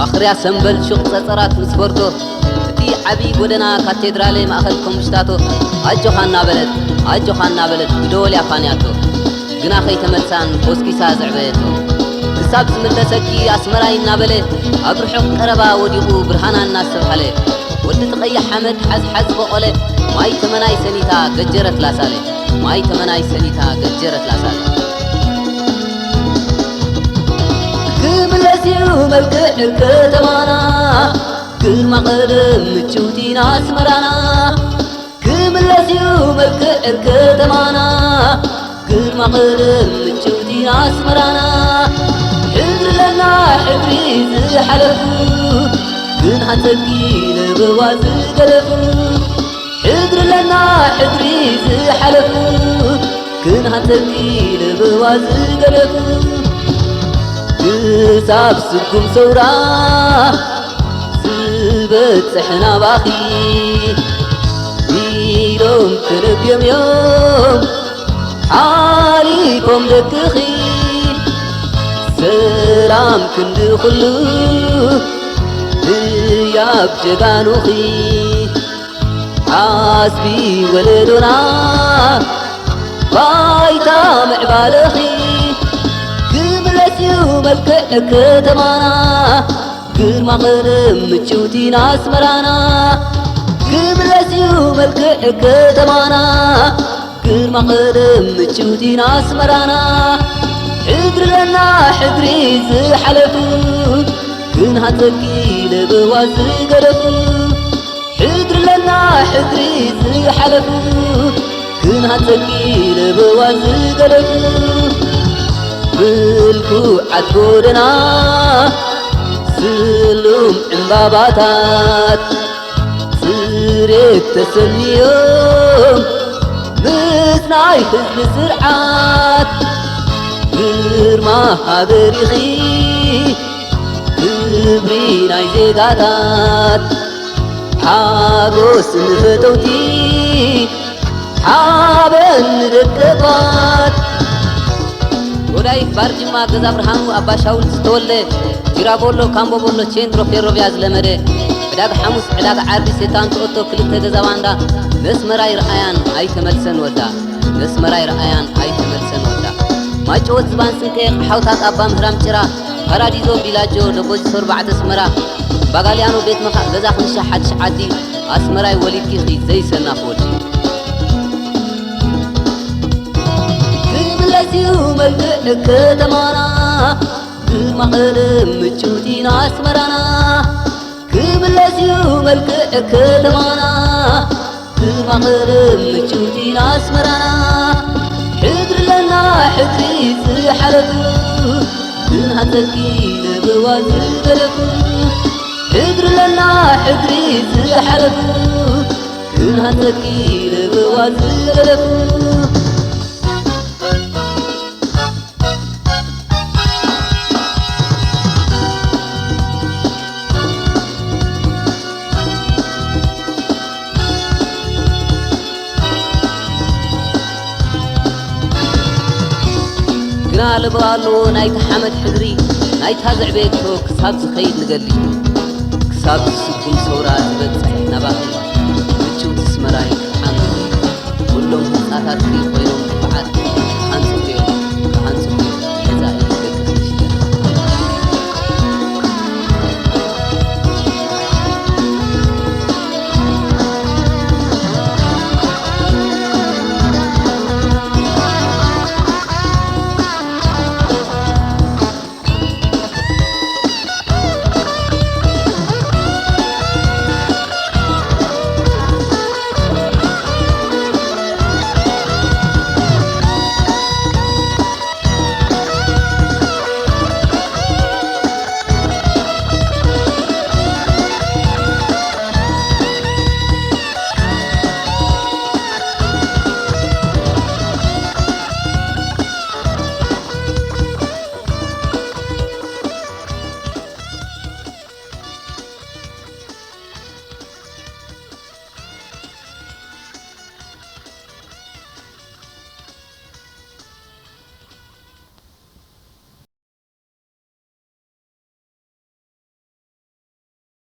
ኣኽርያ ሰምበል ሹቕ ጸጸራት ምስ ፈርዶ፣ እቲ ዓቢ ጎደና ካቴድራለ ማእከል ኮምሽታቶ፣ ኣጆኻ እናበለት፣ ኣጆኻ እናበለት ብደወል ያፋንያቶ። ግና ከይተመልሳን ኮስኪሳ ዘዕበየቶ። ክሳብ ዝምለሰኪ ኣስመራይ እናበለ፣ ኣብ ርሑቕ ቀረባ ወዲቑ ብርሃና እናስተብሃለ። ወዲ እቲ ቀይሕ ሓመድ ሓዝሓዝ በቖለ፣ ማይ ተመናይ ሰኒታ ገጀረት ላሳለ። ማይ ተመናይ ሰኒታ ገጀረት ላሳለ። ክምለስ እዩ መልክዕ ከተማና፣ ግርማ ቀደም ምችውቲ ንኣስመራና። ክምለስ እዩ መልክዕ ከተማና፣ ግርማ ቀደም ምችውቲ ንኣስመራና። ሕድሪ ለና ሕድሪ ዝሓለፉ፣ ግን ሃንሰኪ ለበዋ ዝገደፉ። ሕድሪ ለና ሕድሪ ዝሓለፉ፣ ግን ሃንሰኪ ለበዋ ዝገደፉ። ክሳብ ስጉም ሰውራ ዝበጽሕ ናባኺ፣ ኢሎም ተነብዮም እዮም ሓሊፎም ደቅኺ። ሰላም ክንዲ ኩሉ ህያብ ጀጋኑኺ። ዓስቢ ወለዶና ባይታ ምዕባለኺ። ክምለስ እዩ መልክዕ ከተማና፣ ግርማ ቀደም ምችውቲ ንኣስመራና። ክምለስ እዩ መልክዕ ከተማና፣ ግርማ ቀደም ምችውቲ ንኣስመራና። ሕድሪ ለና ሕድሪ ዝሓለፉ፣ ግን ሃንሰኪ ለበዋ ዝገደፉ። ሕድሪ ለና ሕድሪ ዝሓለፉ፣ ግን ሃንሰኪ ለበዋ ዝገደፉ። ምልኩዓት ጎደና፣ ስሉም ዕምባባታት፣ ጽሬት ተሰንዮም ምስ ናይ ህዝቢ ስርዓት። ግርማ ሃገሪኺ፣ ክብሪ ናይ ዜጋታት፣ ሓጎስ ንፈተውቲ፣ ሓበን ንደቀባት። ጎዳይፍ ባርጅማ ገዛ ብርሃኑ ኣባ ሻውል ዝተወልደ፣ ጂራቦሎ ካምቦቦሎ ቼንትሮ ፌሮቪያ ዝለመደ፣ ዕዳጋ ሓሙስ ዕዳጋ ዓርቢ ሴታንቶ ኦቶ ክልተ ገዛ ባንዳ፣ ነስመራይ ረኣያን ኣይተመልሰን ወዳ። ነስመራይ ረኣያን ኣይተመልሰን ወዳ። ማጨወት ዝባን ስንቄ፣ ሓውታት ኣባ ምህራም ጭራ፣ ፓራዲዞ ቢላጆ፣ ደቦዚቶ ኣርባዕተ ኣስመራ፣ ባጋልያኖ ቤት መኻእ፣ ገዛ ክንሻ ሓድሽ ዓዲ፣ ኣስመራይ ወሊድኪ ኺድ ዘይሰናፍ ወዲ። ክምለስ እዩ መልክዕ ከተማና፣ ግርማ ቀደም ምችውቲ ንኣስመራና። ክምለስ እዩ መልክዕ ከተማና፣ ግርማ ቀደም ምችውቲ ንኣስመራና። ሕድሪ ለና ሕድሪ ዝሓለፉ፣ ግን ሃንሰኪ ለበዋ ዝገደፉ። ሕድሪ ለና ሕድሪ ዝሓለፉ፣ ግን ሃንሰኪ ለበዋ ዝገደፉ። ግና ለበዋ ኣለዎ ናይቲ ሓመድ ሕድሪ፣ ናይታ ዘዕበየቶ ክሳብ ዝኸይድ ንገድሊ። ክሳብ ዝስጉም ሰውራ ዝበጽሕ ናባኺ፣ ምችውቲ ኣስመራይ ክትዓምሪ። ኩሎም ህንጻታትኪ ኮይኖም ድፋዓት፣